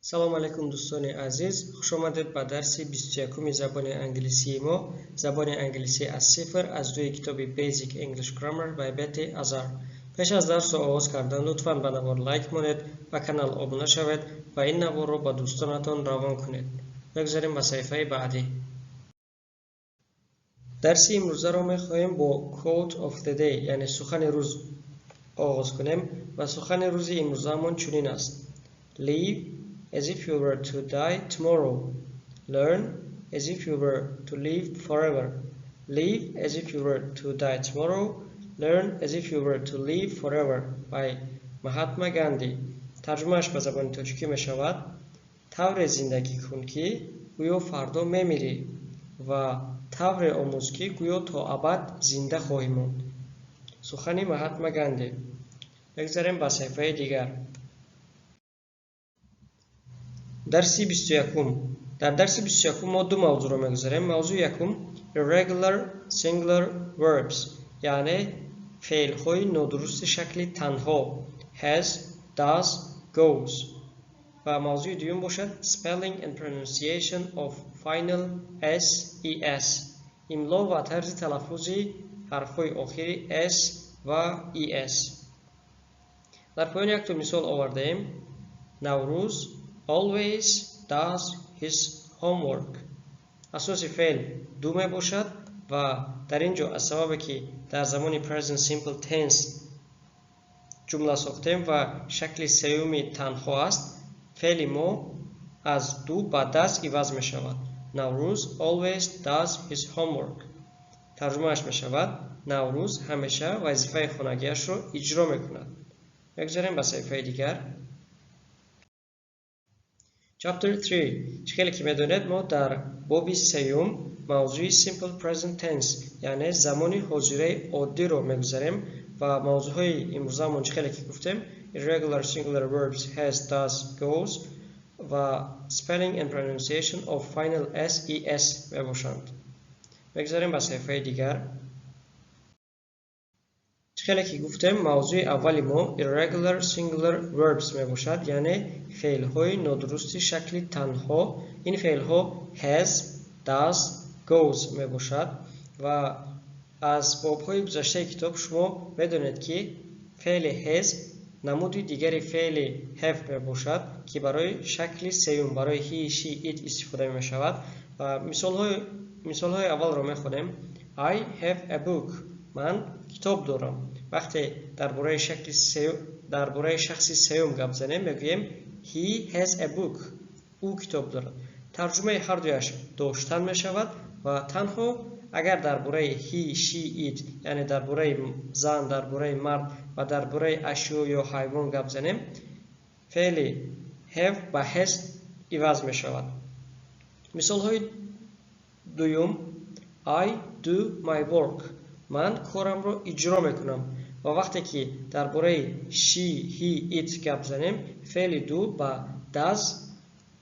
Салом алейкум, дӯстони азиз! Хушомадед ба дарси 21-уми забони англисии мо, забони англисӣ аз сифр, аз рӯи китоби Basic English Grammar by Betty Azar. Пеш аз дарсро оғоз кардан, лутфан ба навор лайк монед, ба канал обуна шавед ва ин наворро ба дӯстонатон равон кунед. Мегузарем ба саҳифаи баъдӣ. Дарси имрӯзаро мехоҳем бо Quote of the Day, яъне сухани рӯз, оғоз кунем ва сухани рӯзи имрӯзаамон чунин аст: Live as if you were to die tomorrow. Learn as if you were to live forever. Live as if you were to die tomorrow. Learn as if you were to live forever, by Mahatma Gandhi. Тарҷумааш ба забони тоҷикӣ мешавад: тавре зиндагӣ кун, ки гӯё фардо мемирӣ, ва тавре омӯз, ки гӯё то абад зинда хоҳӣ монд. Сухани Маҳатма Ганди. Мегузарем ба саҳифаи дигар. Дарси 21-ум. Дар дарси 21-ум мо ду мавзӯъро мегузарем. Мавзӯи якум irregular singular verbs, яъне феълҳои нодурусти шакли танҳо has, does, goes, ва мавзӯи дуюм бошад spelling and pronunciation of final s, es, имло ва тарзи талаффузи ҳарфҳои охири s ва es. Дар поён якто мисол овардаем: Наврӯз always does his homework. Асоси феъл do мебошад ва дар ин ҷо аз сабабе ки дар замони present simple tense ҷумла сохтем ва шакли сеюми танҳо аст, феъли мо аз do ба does иваз мешавад. Наврӯз always does his homework. Тарҷумааш мешавад: Наврӯз ҳамеша вазифаи хонагиашро иҷро мекунад. Мегузарем ба саҳифаи дигар. Chapter 3. Чӣ хеле ки медонед, мо дар боби сеюм мавзӯи Simple Present Tense, яъне замони ҳозираи оддиро мегузарем ва мавзӯъҳои имрӯзаамон, чӣ хеле ки гуфтем, irregular singular verbs has, does, goes ва spelling and pronunciation of final s, es мебошанд. Мегузарем ба саҳифаи дигар. Чӣ хеле ки гуфтем, мавзӯи аввали мо irregular singular verbs мебошад, яъне феълҳои нодурусти шакли танҳо. Ин феълҳо has, does, goes мебошад ва аз бобҳои гузаштаи китоб шумо медонед, ки феъли has намуди дигари феъли have мебошад, ки барои шакли сеюм, барои he, she, it истифода мешавад. Ва мисолҳои аввалро мехонем: I have a book. Ман китоб дорам. Вақте дар бораи шахси сеюм гап занем, мегӯем he has a book, ӯ китоб дорад. Тарҷумаи ҳардуяш доштан мешавад ва танҳо агар дар бораи he, she, it, яъне дар бораи зан, дар бораи мард ва дар бораи ашё ё ҳайвон гап занем, феъли have ба has иваз мешавад. Мисолҳои дуюм: I do my work. Ман корамро иҷро мекунам. Ва вақте ки дар бораи she, he, it гап занем, феъли do ба does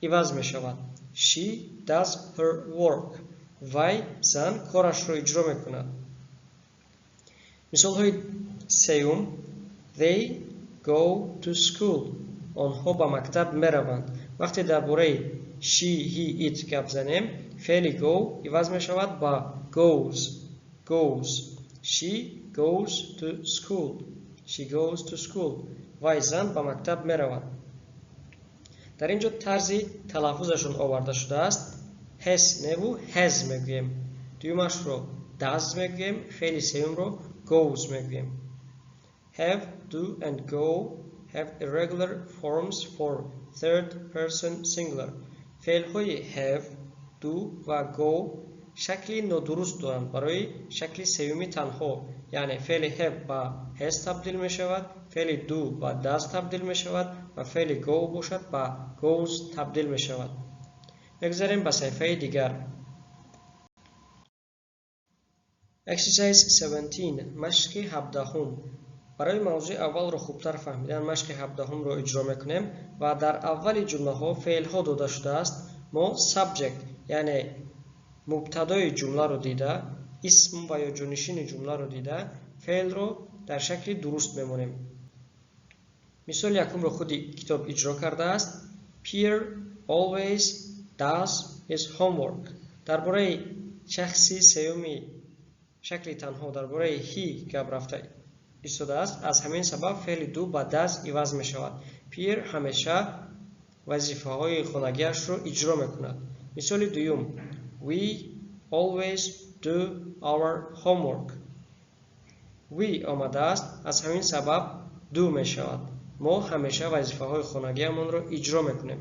иваз мешавад. She does her work. Вай зан корашро иҷро мекунад. Мисолҳои сеюм: They go to school. Онҳо ба мактаб мераванд. Вақте дар бораи she, he, it гап занем, феъли go иваз мешавад ба goes. Goes. She goes to school. She goes to school. Вай зан ба мактаб меравад. Дар ин ҷо тарзи талаффузашон оварда шудааст. Has неву has мегӯем, дуюмашро does мегӯем, феъли сеюмро goes мегӯем. Have, do and go have irregular forms for third person singular. Феълҳои have, do ва go шакли нодуруст доранд барои шакли сеюми танҳо, яъне феъли have ба has табдил мешавад, феъли do ба does табдил мешавад ва феъли go бошад, ба goes табдил мешавад. Мегузарем ба саҳифаи дигар. Exercise 17. Машқи 17-ум. Барои мавзӯи аввалро хубтар фаҳмидан, машқи 17-умро иҷро мекунем ва дар аввали ҷумлаҳо феълҳо дода шудааст. Мо subject, яъне мубтадои ҷумларо дида, исм ва ё ҷонишини ҷумларо дида, феълро дар шакли дуруст мемонем. Мисоли якумро худи китоб иҷро кардааст. Pierre always does his homework. Дар бораи шахси сеюми шакли танҳо, дар бораи he гап рафта истодааст, аз ҳамин сабаб феъли do ба does иваз мешавад. Пьер ҳамеша вазифаҳои хонагиашро иҷро мекунад. Мисоли дуюм: We always do our homework. We омадааст, аз ҳамин сабаб do мешавад. Мо ҳамеша вазифаҳои хонагиамонро иҷро мекунем.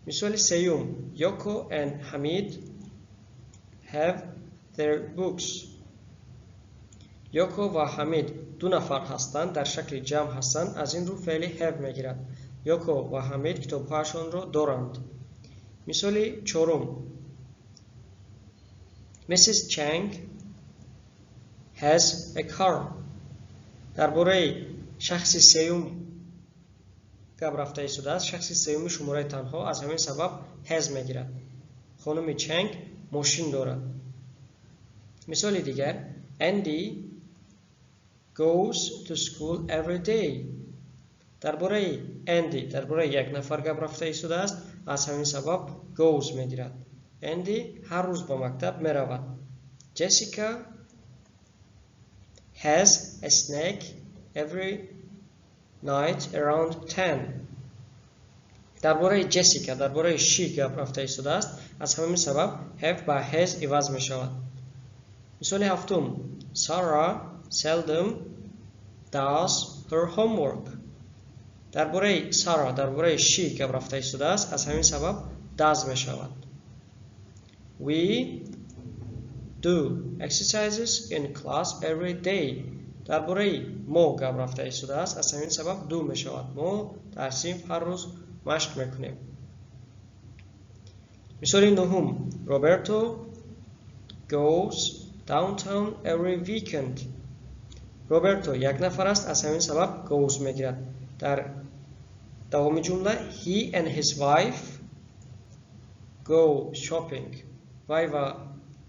Мисоли сеюм: Yoko and Hamid have their books. Йоко ва Ҳамид ду нафар ҳастанд, дар шакли ҷамъ ҳастанд, аз ин рӯ феъли have мегирад. Йоко ва Ҳамид китобҳояшонро доранд. Мисоли чорум: Mrs. Chang has a car. Дар бораи шахси сеюм гап рафта истодааст, шахси сеюми шумораи танҳо, аз ҳамин сабаб has мегирад. Хонуми Чанг мошин дорад. Мисоли дигар: Andy goes to school every day. Дар бораи Энди, дар бораи як нафар гап рафта истодааст, аз ҳамин сабаб goes мегирад. Энди ҳар рӯз ба мактаб меравад. Jessica has a snack every night around 10. Дар бораи Ҷессика, дар бораи she гап рафта истодааст, аз ҳамин сабаб have ба has иваз мешавад. Мисоли ҳафтум: Sara seldom does her homework. Дар бораи Сара, дар бораи she гап рафта истодааст, аз ҳамин сабаб does мешавад. We do exercises in class every day. Дар бораи мо гап рафта истодааст, аз ҳамин сабаб do мешавад. Мо дар синф ҳар рӯз машқ мекунем. Мисоли нуҳум: Roberto goes downtown every weekend. Роберто як нафар аст, аз ҳамин сабаб goes мегирад. Дар давоми ҷумла: He and his wife go shopping. Вай ва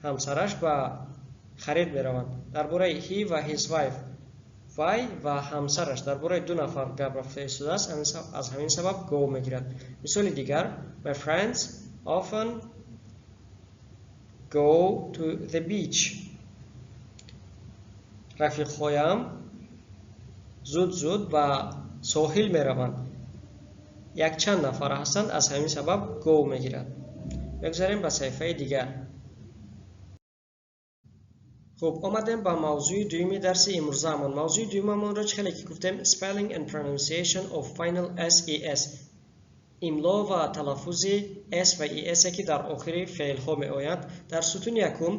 ҳамсараш ба харид мераванд. Дар бораи he ва his wife, вай ва ҳамсараш, дар бораи ду нафар гап рафта истодааст, аз ҳамин сабаб go мегирад. Мисоли дигар: My friends often go to the beach. Рафиқҳоям зуд зуд ба соҳил мераванд. Якчанд нафар ҳастанд, аз ҳамин сабаб go мегирад. Мегузарем ба саҳифаи дигар. Хуб, омадем ба мавзӯи дуюми дарси имрӯзаамон. Мавзӯи дуюмамонро чӣ хеле ки гуфтем, spelling and pronunciation of final s, es, имло ва талаффузи s ва es, ки дар охири феълҳо меоянд. Дар сутуни якум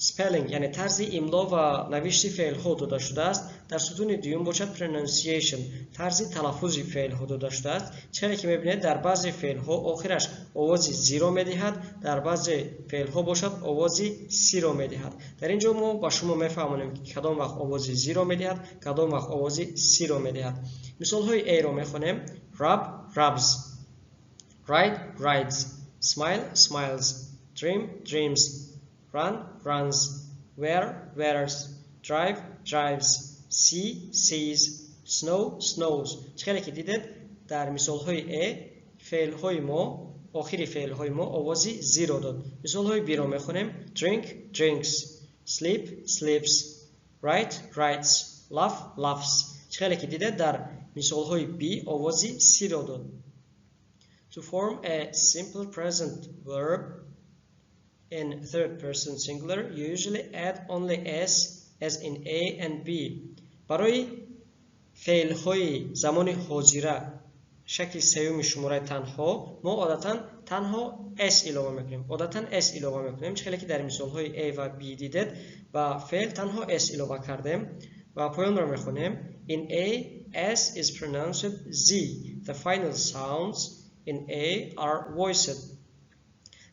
spelling, яъне тарзи имло ва навишти феълҳо дода шудааст. Дар сутуни дуюм бошад pronunciation, тарзи талаффузи феълҳо дода шудааст. Чӣ ки мебинед, дар баъзе феълҳо охираш овози z-ро медиҳад, дар баъзе феълҳо бошад овози c-ро медиҳад. Дар ин ҷо мо ба шумо мефаҳмонем, ки кадом вақт овози z-ро медиҳад, кадом вақт овози c-ро медиҳад. Мисолҳои a-ро мехонем: rub, rubs, ride, rides, smile, smiles, dream, dreams, run, runs, wear, wears, drive, drives, see, sees, snow, snows. Чӣ хеле ки дидед, дар мисолҳои a феълҳои мо, охири феълҳои мо овози z-ро дод. Мисолҳои b-ро мехонем: drink, drinks, sleep, sleeps, write, writes, laugh, laughs. Чӣ хеле ки дидед, дар мисолҳои b овози c-ро дод. To form a simple present verb in third person singular, you usually add only s, as in a and b. Барои феълҳои замони ҳозира шакли сеюми шумораи танҳо мо одатан танҳо s илова мекунем. Одатан s илова мекунем. Чӣ хеле ки дар мисолҳои a ва b дидед, ба феъл танҳо s илова кардем ва поёнро мехонем. In a, s is pronounced z. The final sounds in a are voiced.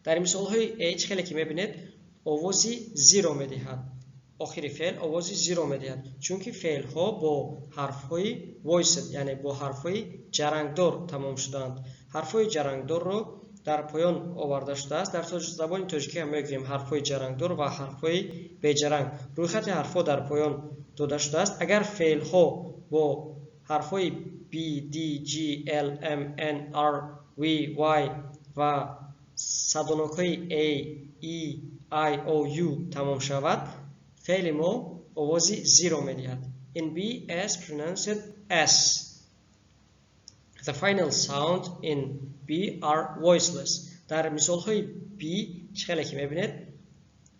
Дар мисолҳои a, чӣ хеле ки мебинед, овози z-ро медиҳад. Охири феъл овози z-ро медиҳад, чунки феълҳо бо ҳарфҳои voiced, яъне бо ҳарфҳои ҷарангдор тамом шудаанд. Ҳарфҳои ҷарангдорро дар поён оварда шудааст. Дар забони тоҷикӣ ҳам мегӯем ҳарфҳои ҷарангдор ва ҳарфҳои беҷаранг. Рӯйхати ҳарфҳо дар поён дода шудааст. Агар феълҳо бо ҳарфҳои B, D, G, L, M, N, R, V, Y ва садонокҳои A, E, I, O, U тамом шавад, феъли мо овози Z-ро медиҳад. In B, S pronounced S. The final sound in B are voiceless. Дар мисолҳои B чӣ хеле ки мебинед,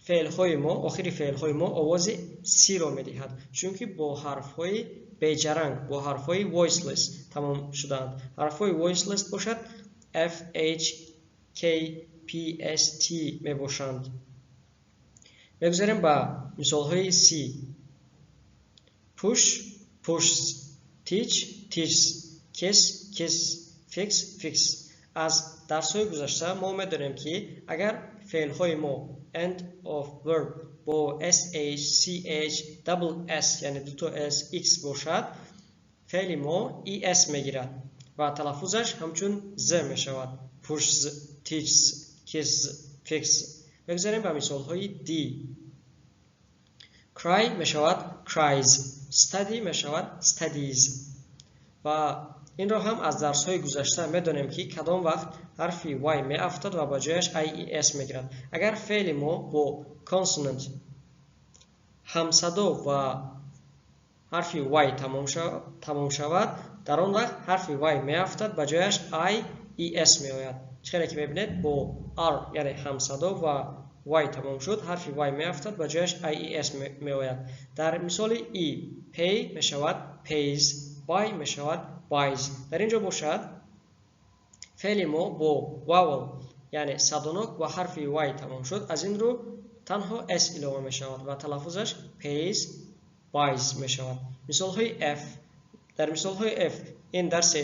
феълҳои мо, охири феълҳои мо овози C-ро медиҳад, чунки бо ҳарфҳои беҷаранг, бо ҳарфҳои voiceless тамом шудаанд. Ҳарфҳои voiceless бошад F, H, K, P, S, T мебошанд. Мегузарем ба мисолҳои C. Push, pushes, teach, teaches, kiss, kisses, fix, fixes. Аз дарсҳои гузашта мо медонем, ки агар феълҳои мо end of verb бо sh, ch, double s, яъне дуто s, x бошад, феъли мо es мегирад ва талаффузаш ҳамчун з мешавад. Pushes, teaches, kisses, fixes. Мегузарем ба мисолҳои D. Cry мешавад cries, study мешавад studies. Ва инро ҳам аз дарсҳои гузашта медонем, ки кадом вақт ҳарфи y меафтад ва ба ҷояш ies мегирад. Агар феъли мо бо consonant, ҳамсадо ва ҳарфи y тамом шавад, дар он вақт ҳарфи y меафтад, ба ҷояш ies меояд. Чӣ хеле ки мебинед, бо r, яъне ҳамсадо ва y тамом шуд, ҳарфи y меафтад, ба ҷояш ies меояд. Дар мисоли E, pay мешавад pays, buy мешавад buys. Дар ин ҷо бошад, феъли мо бо vowel, яъне садонок ва ҳарфи y тамом шуд, аз ин рӯ танҳо s илова мешавад ва талаффузаш pays, buys мешавад. Мисолҳои F. Дар мисолҳои F, ин дарси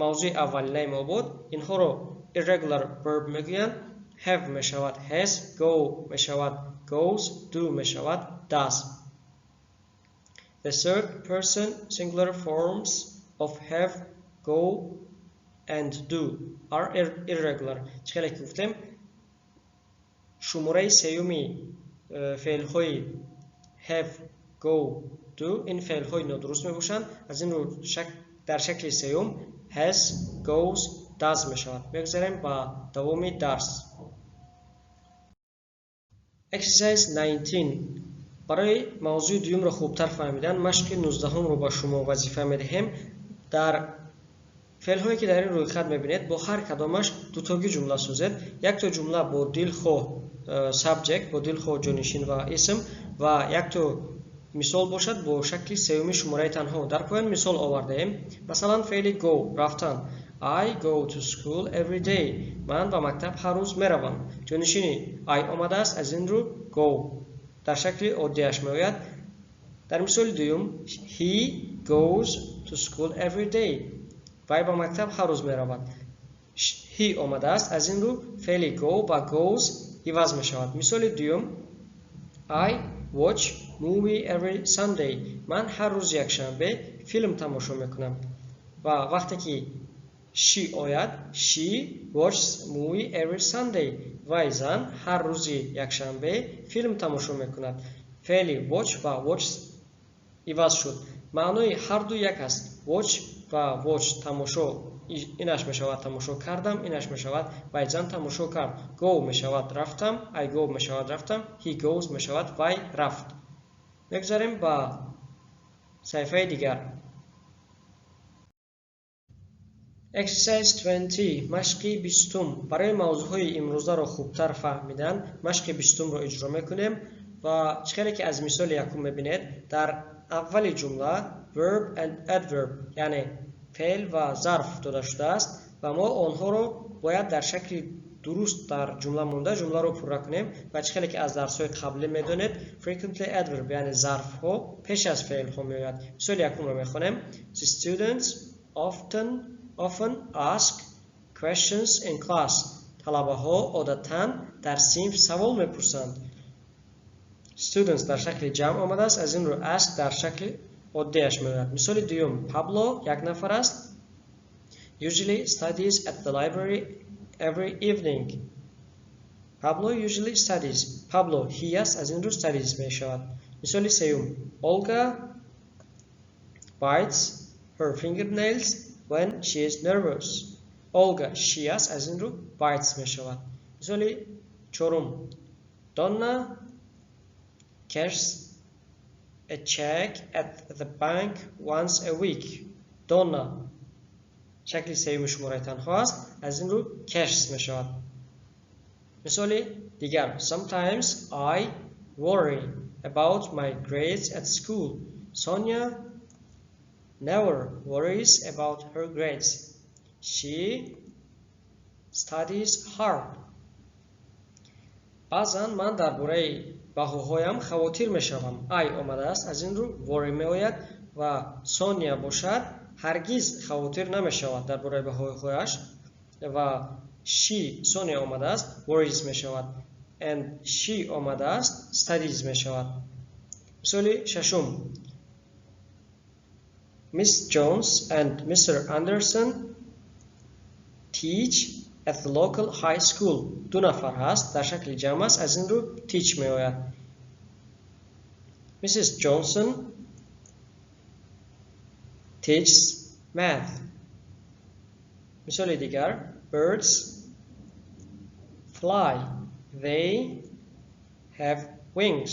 мавзӯи аввалинаи мо буд, инҳоро irregular verb мегӯянд. Have мешавад has, go мешавад goes, do мешавад does. The third person singular forms of have, go and do are irregular. Чӣ хеле ки гуфтем, шумораи сеюми феълҳои have, go, do ин феълҳои нодуруст мебошанд. Аз ин рӯ дар шакли сеюм has, goes, does мешавад. Мегузарем ба давоми дарс. Exercise 19. Барои мавзӯи дуюмро хубтар фаҳмидан, машқи 19-ро ба шумо вазифа медиҳем. Дар феълҳое, ки дар ин рӯйхат мебинед, бо ҳар кадомаш дутогӣ ҷумла созед. Якто ҷумла бо дилхоҳ subject, бо дилхоҳ ҷонишин ва исм, ва якто мисол бошад бо шакли сеюми шумораи танҳо. Дар поён мисол овардаем. Масалан, феъли go, рафтан. I go to school every day. Ман ба мактаб ҳар рӯз меравам. Ҷонишини I омадааст, аз ин рӯ go дар шакли оддиаш меояд. Дар мисоли дуюм, he goes to school every day. Вай ба мактаб ҳар рӯз меравад. He омадааст, аз ин рӯ феъли go ба goes иваз мешавад. Мисоли дуюм, I watch movie every Sunday. Ман ҳар рӯзи якшанбе филм тамошо мекунам. Ва вақте ки she ояд, she watches movie every Sunday. Вай зан ҳар рӯзи якшанбе филм тамошо мекунад. Феъли watch ва watches иваз шуд. Маънои ҳар ду як аст. Watch ва watch, тамошо, инаш мешавад тамошо кардам, инаш мешавад вай зан тамошо кард. Go мешавад рафтам, I go мешавад рафтам, he goes мешавад вай рафт. Мегузарем ба саҳифаи дигар. Exercise 20. Машқи 20-ум. Барои мавзӯъҳои имрӯзаро хубтар фаҳмидан, машқи 20-умро иҷро мекунем ва чӣ хеле ки аз мисоли якум мебинед, дар аввали ҷумла verb and adverb, яъне феъл ва зарф дода шудааст ва мо онҳоро бояд дар шакли дуруст дар ҷумла монда, ҷумларо пурра кунем. Ва чӣ хеле ки аз дарсҳои қаблӣ медонед, frequently adverb, яъне зарфҳо, пеш аз феълҳо меояд. Мисоли якумро мехонем. The students often ask questions in class. Талабаҳо одатан дар синф савол мепурсанд. Students дар шакли ҷамъ омадааст, аз ин рӯ ask дар шакли оддиаш меояд. Мисоли дуюм, Пабло як нафар аст. Usually studies at the library every evening. Pablo usually studies. Pablo he аст, аз ин рӯ studies мешавад. Мисоли сеюм, Olga bites her fingernails when she is nervous. Olga she аст, аз ин рӯ bites мешавад. Мисоли чорум: Donna cashes a check at the bank once a week. Donna шакли сеюми шумораи танҳо аст, аз ин рӯ cashes мешавад. Мисоли дигар: Sometimes I worry about my grades at school. Sonia never worries about her grades. She studies hard. Баъзан ман дар бораи баҳоҳоям хавотир мешавам. I омадааст, аз ин рӯ worry меояд ва Сония бошад ҳаргиз хавотир намешавад дар бораи баҳоҳояш ва she, Сония омадааст, worries мешавад and she омадааст, studies мешавад. Мисоли шашум: Miss Jones and Mr. Anderson teach at the local high school. Ду нафар ҳаст, дар шакли ҷамъ аст, аз ин рӯ teach меояд. Mrs. Johnson teaches math. Мисоли дигар: Birds fly. They have wings.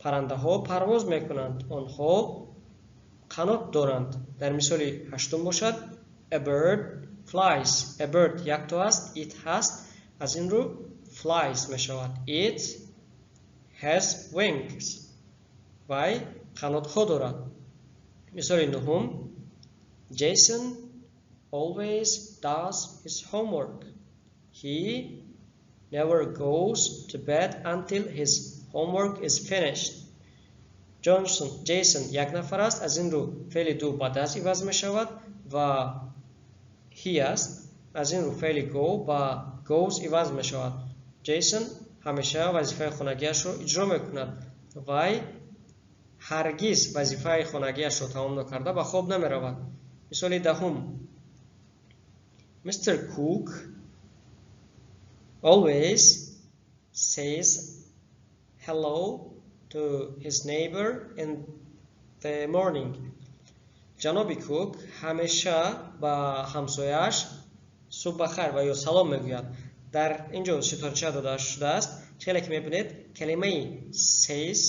Паррандаҳо парвоз мекунанд, онҳо қанот доранд. Дар мисоли ҳаштум бошад, a bird flies. A bird якто аст, it ҳаст, аз ин рӯ flies мешавад. It has wings. Вай қанотҳо дорад. Мисоли нуҳум: Jason always does his homework. He never goes to bed until his homework is finished. Ҷонсон, Ҷейсон як нафар аст, аз ин рӯ феъли do ба does иваз мешавад ва he аст, аз ин рӯ феъли go ба goes иваз мешавад. Ҷейсон ҳамеша вазифаи хонагиашро иҷро мекунад. Вай ҳаргиз вазифаи хонагиашро тамом накарда ба хоб намеравад. Мисоли даҳум: Mr. Cook always says hello to his neighbor in the morning. Ҷаноби Кук ҳамеша ба ҳамсояаш субҳ бахайр ва ё салом мегӯяд. Дар ин ҷо ситорача дода шудааст. Хеле ки мебинед, калимаи says,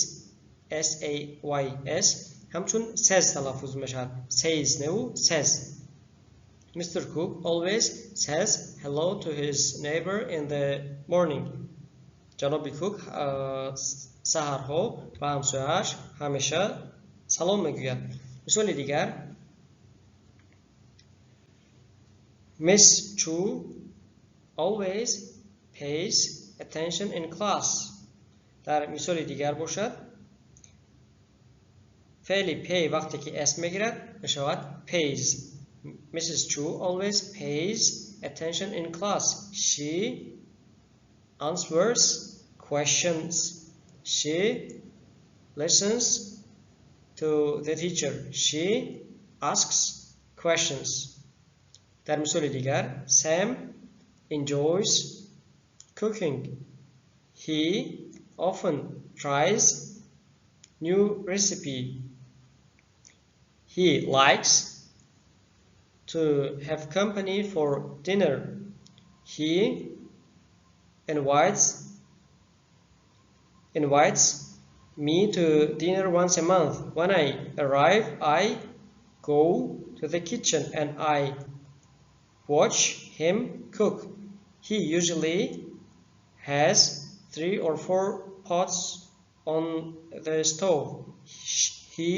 s a y s, ҳамчун says талаффуз мешавад. Says неву says. Mr. Cook always says hello to his neighbor in the morning. Ҷаноби Кук саҳарҳо ба ҳамсояаш ҳамеша салом мегӯяд. Мисоли дигар: Miss Chu always pays attention in class. Дар мисоли дигар бошад, феъли pay вақте ки s мегирад, мешавад pays. Mrs. Chu always pays attention in class. She answers questions. She listens to the teacher. She asks questions. Дар мисоли дигар, Sam enjoys cooking. He often tries new recipe. He likes to have company for dinner. He invites me to dinner once a month. When I arrive, I go to the kitchen and I watch him cook. He usually has 3 or 4 pots on the stove. He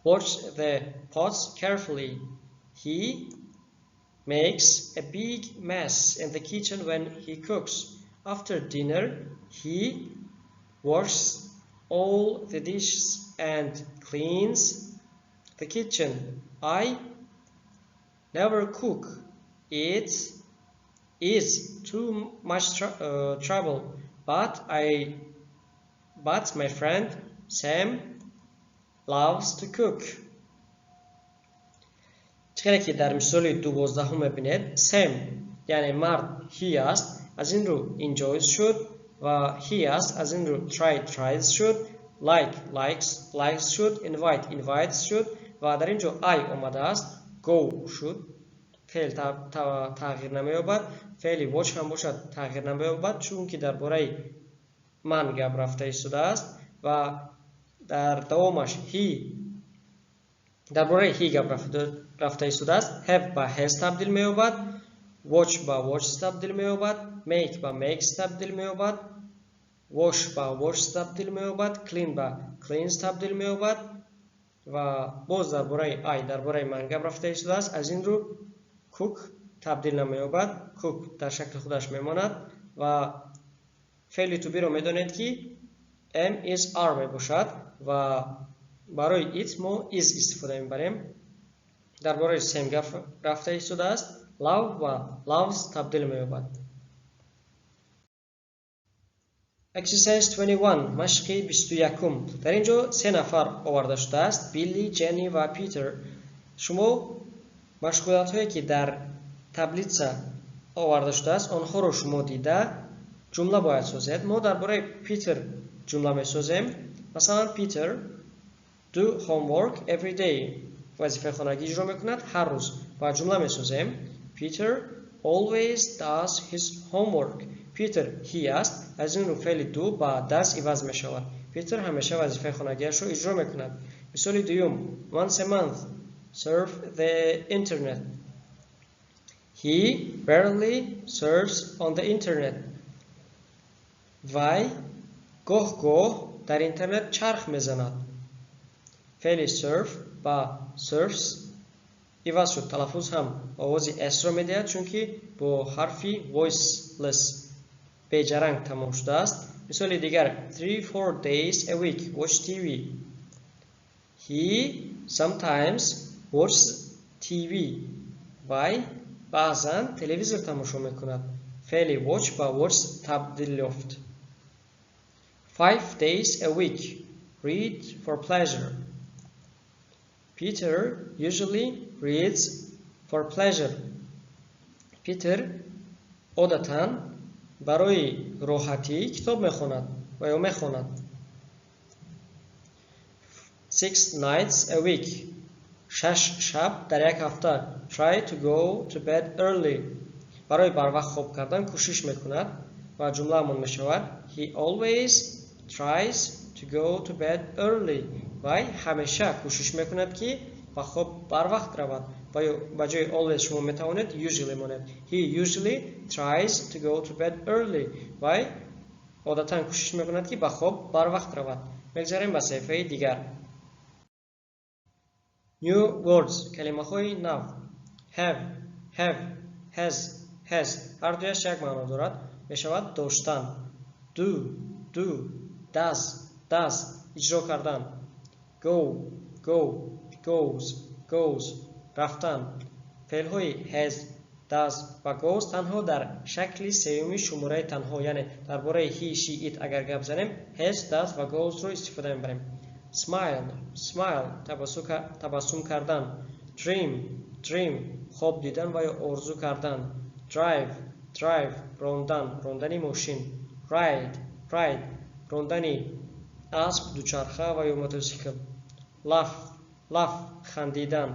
washes the pots carefully. He makes a big mess in the kitchen when he cooks. After dinner, he washes all the dishes and cleans the kitchen. I never cook. It is too much trouble, but my friend Sam loves to cook. Чӣ ки дар мисоли 12-ум мебинед, Sam, яъне мард, he аст, аз ин рӯ enjoys шуд ва he аст, аз ин рӯ try, tries шуд, like, likes, likes шуд, invite, invites шуд ва дар ин ҷо I омадааст, go шуд, феъл тағйир намеёбад, феъли watch ҳам бошад тағйир намеёбад, чунки дар бораи ман гап рафта истодааст ва дар давомаш he дар бораи he гап рафта истодааст, have ба has табдил меёбад, watch ба watches табдил меёбад, make ба makes табдил меёбад, wash ба washes табдил меёбад, clean ба cleans табдил меёбад ва боз дар бораи I, дар бораи ман гап рафта истодааст. Аз ин рӯ cook табдил намеёбад, cook дар шакли худаш мемонад ва феъли to be-ро медонед, ки am, is, are мебошад ва барои it мо is истифода мебарем. Дар бораи Сэм гап рафта истодааст, love ва loves табдил меёбад. Exercise 21, машқи 21. Дар ин ҷо се нафар оварда шудааст: Билли, Ҷенни ва Питер. Шумо машғулиятҳое, ки дар таблица оварда шудааст, онҳоро шумо дида ҷумла бояд созед. Мо дар бораи Питер ҷумла месозем. Масалан, Питер do homework every day. Вазифаи хонагӣ иҷро мекунад ҳар рӯз ва ҷумла месозем. Peter always does his homework. Питер he аст, аз ин рӯ феъли do ба does иваз мешавад. Питер ҳамеша вазифаи хонагиашро иҷро мекунад. Мисоли дуюм: once a month surf the internet. He rarely surfs on the internet. Вай гоҳ-гоҳ дар интернет чарх мезанад. Феъли surf ба surfs иваз шуд. Талаффуз ҳам овози s-ро медиҳад, чунки бо ҳарфи voiceless, беҷаранг тамом шудааст. Мисоли дигар: 3-4 days a week watch TV. He sometimes watches TV. Вай баъзан телевизор тамошо мекунад. Феъли watch ба watches табдил ёфт. 5 days a week read for pleasure. Peter usually reads for pleasure. Питер одатан барои роҳатӣ китоб мехонад ва ё мехонад. 6 nights a week, шаш шаб дар як ҳафта, try to go to bed early. Барои барвақт хоб кардан кӯшиш мекунад ва ҷумлаамон мешавад: He always tries to go to bed early. Вай ҳамеша кӯшиш мекунад, ки ба хоб барвақт равад. Ва ё ба ҷои always шумо метавонед usually монед. He usually tries to go to bed early. Вай одатан кӯшиш мекунад, ки ба хоб барвақт равад. Мегзарем ба саҳифаи дигар. New words, калимаҳои нав. Have, have, has, has, ҳардуяш як маъно дорад, мешавад доштан. Do, do, does, does, иҷро кардан. Go, go, goes, goes, рафтан. Феълҳои has, does ва goes танҳо дар шакли сеюми шумораи танҳо, яъне дар бораи he, she, it агар гап занем, has, does ва goes-ро истифода мебарем. Smile, smile, табассум кардан. Dream, dream, хоб дидан ва ё орзу кардан. Drive, drive, рондан, рондани мошин. Ride, ride, рондани асп, дучарха ва ё мотосикл. Laugh, laugh, хандидан.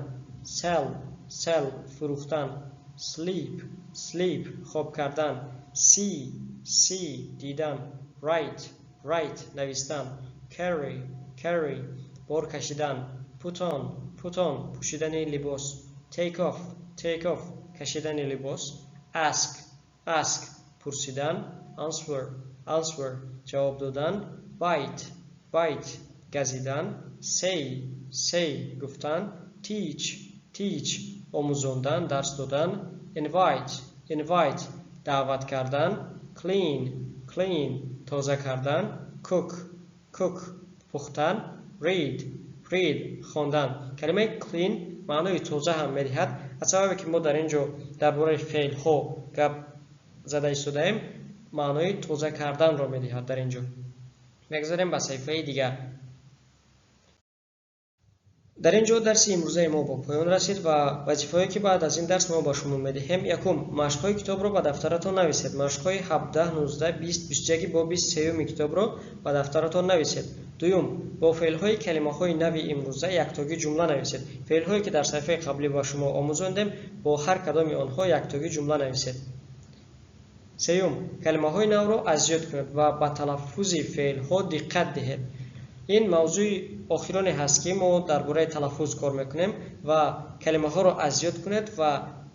Sell, sell, фурӯхтан. Sleep, sleep, хоб кардан. See, see, дидан. Write, write, навистан. Carry, carry, бор кашидан. Put on, put on, пӯшидани либос. Take off, take off, кашидани либос. Ask, ask, пурсидан. Answer, answer, ҷавоб додан. Bite, bite, газидан. Say, say, гуфтан. Teach, teach, омӯзондан, дарс додан. Invite, invite, даъват кардан. Clean, clean, тоза кардан. Cook, cook, пухтан. Read, read, хондан. Калимаи clean маънои тоза ҳам медиҳад. Аз сабабе ки мо дар ин ҷо дар бораи феълҳо гап зада истодаем, маънои тоза карданро медиҳад дар ин ҷо. Мегзарем ба саҳифаи дигар. Дар ин ҷо дарси имрӯзаи мо ба поён расид ва вазифаҳое, ки баъд аз ин дарс мо ба шумо медиҳем: якум, машқҳои китобро ба дафтаратон нависед. Машқҳои 17, 19, 20, 21 боби сеюми китобро ба дафтаратон нависед. Дуюм, бо феълҳои калимаҳои нави имрӯза яктогӣ ҷумла нависед. Феълҳое ки дар саҳифаи қаблӣ ба шумо омӯзондем, бо ҳар кадоми онҳо яктогӣ ҷумла нависед. Сеюм, калимаҳои навро аз ёд кунед ва ба талаффузи феълҳо диққат диҳед. Ин мавзӯи охироне ҳаст, ки мо дар бораи талаффуз кор мекунем ва калимаҳоро аз ёд кунед ва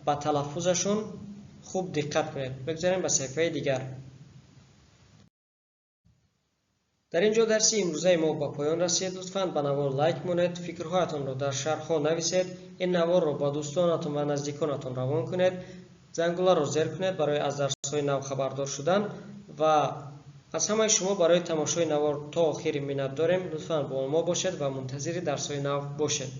ба талаффузашон хуб диққат кунед. Бигзарем ба саҳифаи дигар. Дар ин ҷо дарси имрӯзаи мо ба поён расид. Лутфан ба навор лайк монед, фикрҳоятонро дар шарҳҳо нависед, ин наворро ба дӯстонатон ва наздиконатон равон кунед, зангуларо зер кунед барои аз дарсҳои нав хабардор шудан ва аз ҳамаи шумо барои тамошои навор то охири миннат дорем. Лутфан бо мо бошед ва мунтазири дарсҳои нав бошед.